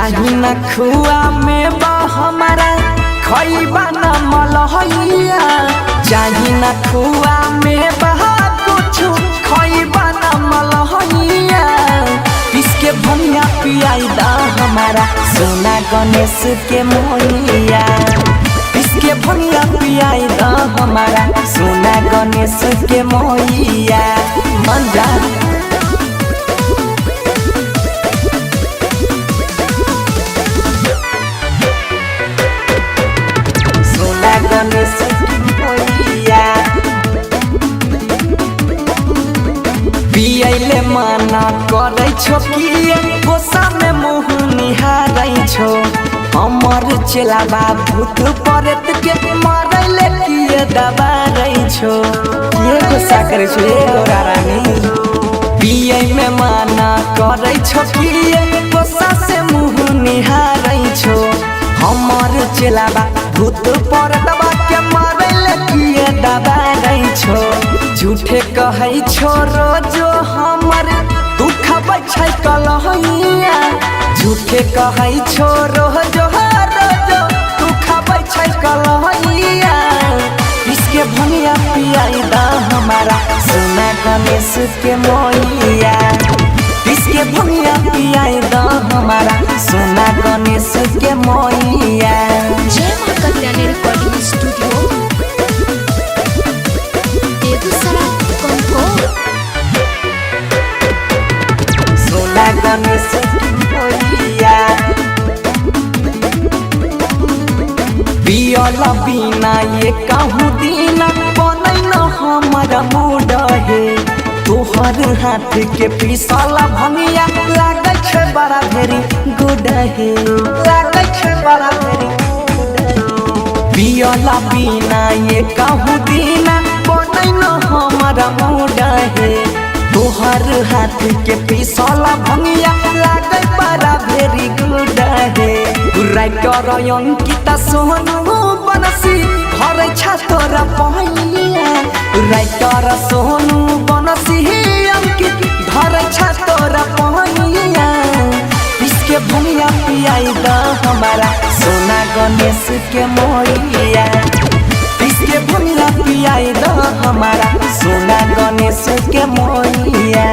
चाही न खुआ में बा हमारा खइबा न मलहैया। चाही न खुआ में बा कुछ खइबा न मलहैया। पिसके भनिया पियाई दा हमारा सोना गणेश के मोहिया। पिसके भनिया पियाई दा हमारा सोना गणेश के मोहिया। मन जा सोना गणेश के मोहिया। पियैले मना करै छो किए गोसा में मुँह निहारै छो। हमर चेलाबा भूत परेत के मारैले किए दबारै छो। किए गुस्सा करै छो ए गौरा रानी। पियै में मना करै छो किए गोसा से मुँह निहारै छो। हमर चेलाबा भूत परेतबा के मारैले किए दबारै छो। झूठे कहै छो रोजो हमर दुखबै छै कलहैया। झूठे कहै छो रोजो रोजो दुखबै छै कलहैया। पिसके भनिया पियाई दा हमारा सोना गणेश के मोहिया। पिसके भनिया पियाई दा हमारा सोना गणेश के मोहिया। जय मां कल्याणी रिकॉर्डिंग स्टूडियो बेगूसराय कंको। सोना गणेश के मोहिया। पियल बिना ये कहूँ दीना बनै न हमर मूड हे। तोहर हाथ के पिसल भनिया लागै छै बड़ा भेरी गुड हे। लागै छै बड़ा भेरी। पियल बिना ये कहूँ दीना बनै न हमर मूड हे। तोहर हाथ के पिसल भनिया लागै बड़ा भेरी गुड हे। राइटर अंकिता सोनू बनसी धरै छ तोरा पहिया। राइटर सोनू बनसी अंकित धरै छ तोरा पहिया। पिसके भनिया पियाई दा हमारा सोना गणेश के मोहिया। पिसके भनिया पियाई दा हमारा सोना गणेश के मोहिया।